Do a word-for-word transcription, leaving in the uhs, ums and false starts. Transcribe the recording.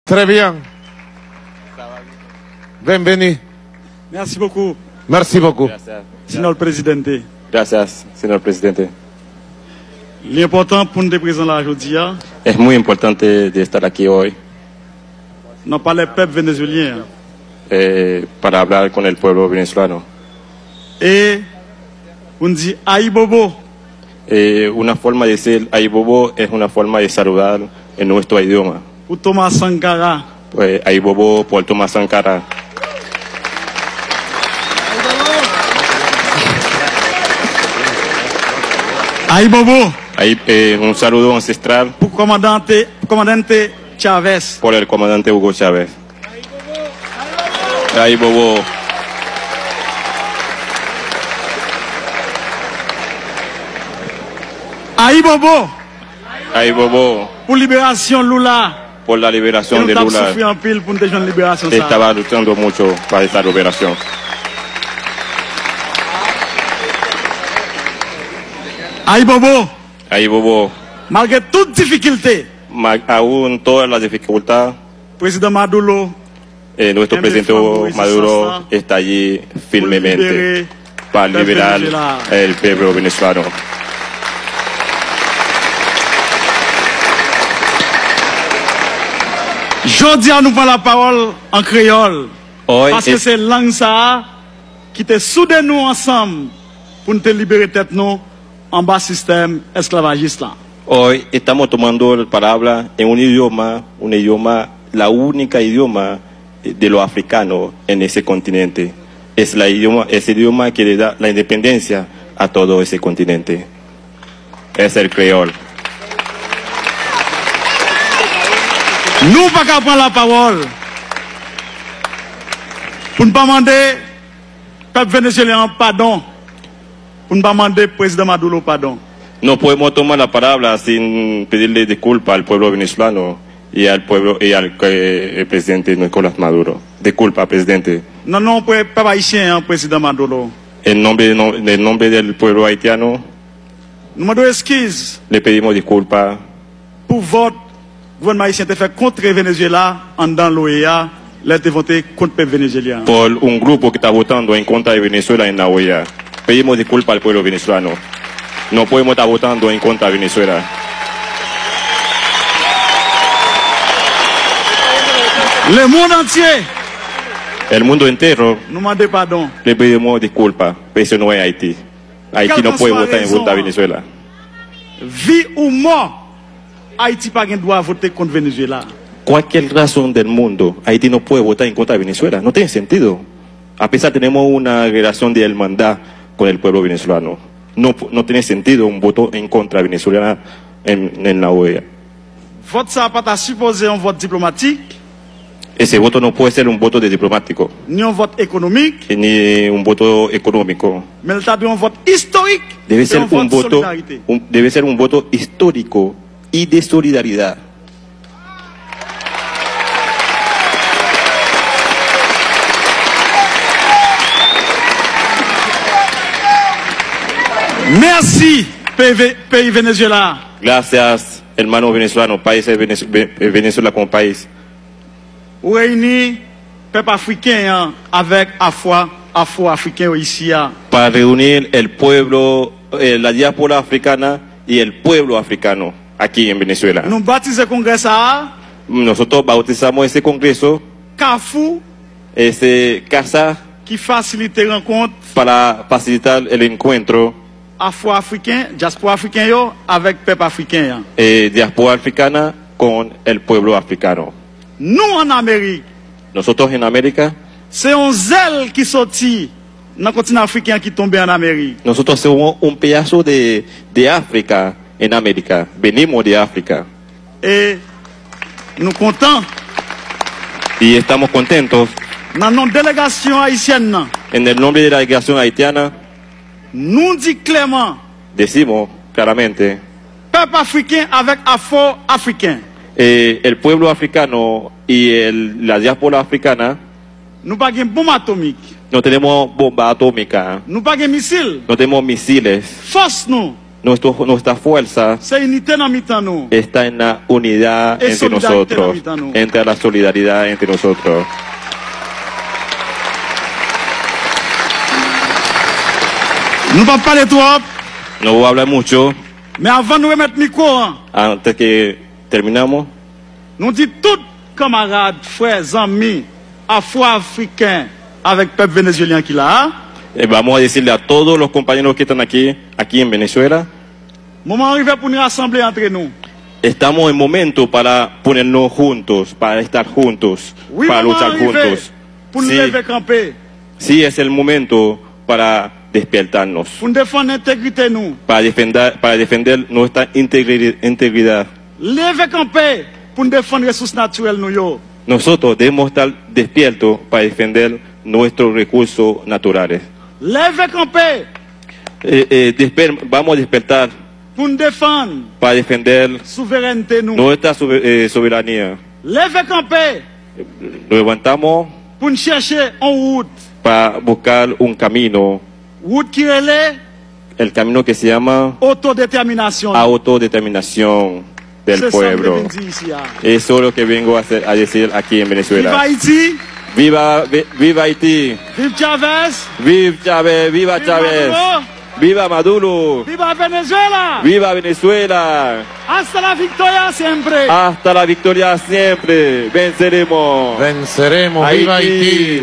Très bien. Bienvenue. Merci beaucoup. Merci beaucoup. Gracias. Señor Presidente. Gracias, señor presidente. Li enpòtan pou n te prezan la jodi a. Es muy importante de estar aquí hoy. Nan palè pèp venezuelyen an. Eh, para hablar con el pueblo venezolano. E pou n di ayibobo. Eh, una forma de decir ayibobo es una forma de saludar en nuestro idioma. Pou Thomas Sankara. Pues, ayibobo por Thomas Sankara. Ayibobo. Ayi-, eh, un saludo ancestral. Pou komandante, pou komandante Chavez. Por el comandante Hugo Chávez. Ayibobo. Ayibobo. Ayibobo. Pou liberasyon Lula. Por la liberación de Lula. E nou t ap soufri anpil pou n te jwenn liberasyon sa. Estaba luchando mucho para esa liberación. Ayibobo. Ayibobo. Malgre tout difikilte. Ma-, aún toda la dificultad. Prezidan Maduro. Eh, nuestro presidente Maduro está allí firmemente para liberar el pueblo venezolano. Jodi a nou pran lapawòl an kreyòl, paske se lang sa a ki te soude nou ansanm pou n te libere tèt nou anba sistèm esklavajis la. Hoy estamos tomando la palabra en un idioma, un idioma, la única idioma de los africanos en ese continente. Es la idioma, es el idioma que le da la independencia a todo ese continente. Es el creol. Nou pa ka pran lapawòl pou n pa mande pèp venezuelyen an padon, pou n pa mande prezidan Maduro padon. No podemos tomar la palabra sin pedirle disculpa al pueblo venezolano y al pueblo y al eh, presidente Nicolás Maduro. Disculpa, presidente. Nan non pèp ayisyen an, prezidan Maduro. En nombre, no, en nombre del pueblo haitiano. Nou mande w eskiz. Le pedimos disculpa. Pou vòt gouvènman ayisyen te fè kont Venezuela anndan l'OEA, lè l te vote kont pèp venezuelyen an. Por un grupo que está votando en contra de Venezuela en la OEA. Pedimos disculpa al pueblo venezolano. No podemos estar votando en contra de Venezuela. Le monde entier. El mundo entero. Nou mande padon. Le pedimos disculpa. Pero eso no es Haití. Haití no puede votar en contra de Venezuela. Vi ou mò, Ayiti pa gen dwa vote kont Venezuela. Cualquier razón del mundo, Haití no puede votar en contra de Venezuela. No tiene sentido. A pesar tenemos una relación de hermandad con el pueblo venezolano. No, no tiene sentido un voto en contra de Venezuela en, en la OEA. Vòt sa a pa ta sipoze yon vòt diplomatik. Ese voto no puede ser un voto de diplomático. Ni yon vòt ekonomik. Ni un voto económico. Men l ta dwe yon vòt istorik. Debe ser un voto, un, debe ser un voto histórico y de solidaridad. Mèsi, peyi Ve-, peyi Venezuela. Gracias, hermano venezolano, país de Venez-, Ve-, Venezuela como país. Ou reyini pèp afriken an avèk afwa, afro-afriken yo isi a. Para reunir el pueblo, eh, la diáspora africana y el pueblo africano aquí en Venezuela. Nou batize kongrè sa a. Nosotros bautizamos ese congreso. Kafou. Ese casa. Ki fasilite rankont. Para facilitar el encuentro. Afro-afriken, dyaspora afriken yo avèk pèp afriken an. Eh, diáspora africana con el pueblo africano. Nou ann Amerik. Nosotros en América. Se yon zèl ki soti nan kontinan afriken an ki tonbe ann Amerik. Nosotros somos un pedazo de, de África en América. Venimos de África. E nou kontan. Y estamos contentos. Nan non delegasyon ayisyèn nan. En el nombre de la delegación haitiana. Nou di klèman. Decimos claramente. Pèp afriken avèk afro-afriken. Eh, el pueblo africano y el, la diáspora africana. Nou pa gen bonm atomik. No tenemos bomba atómica. Nou pa gen misil. No tenemos misiles. Fòs nou. Nuestro- nuestra fuerza se inite nan mitan nou. Está en la unidad entre nosotros, entre la solidaridad entre nosotros. Nou p ap pale twòp. No voy a hablar mucho. Men avan nou remèt mikwo an, antes que terminamos, nou di tout kanmarad, frè, zanmi afwo-afriken avèk pèp venezuelyen ki la a, eh, vamos a decirle a todos los compañeros que están aquí, aquí en Venezuela, moman an rive pou n rasanble antre nou. Estamos en momento para ponernos juntos, para estar juntos, wi, para luchar juntos. Pou n leve kanpe. Sí, es el momento para despertarnos, pou n defann entegrite nou, para defender, para defender nuestra integri- integridad. Leve kanpe pou n defann resous natirèl nou yo. Nosotros debemos estar despiertos para defender nuestros recursos naturales. Leve kanpe. Eh, eh, desper- vamos a despertar, pou n defann, para defender, souverènte nou, nuestra sobe- eh, soberanía. Leve kanpe, nos levantamos, pou n chèche yon wout, para buscar un camino, wout ki rele, el camino que se llama, otodetèminasyon, autodeterminación del pueblo. Se sa m te vin di isi a. Eso es lo que vengo a, hacer- a decir aquí en Venezuela. Viva Ayiti! Viva, vi- viva Haití! Viv Chavez! Viv Chavez! Viva Chavez! Maduro! Viva Maduro! Viva Venezuela! Viva Venezuela! Hasta la victoria siempre! Hasta la victoria siempre! Venceremos! Venceremos! Viva Haití!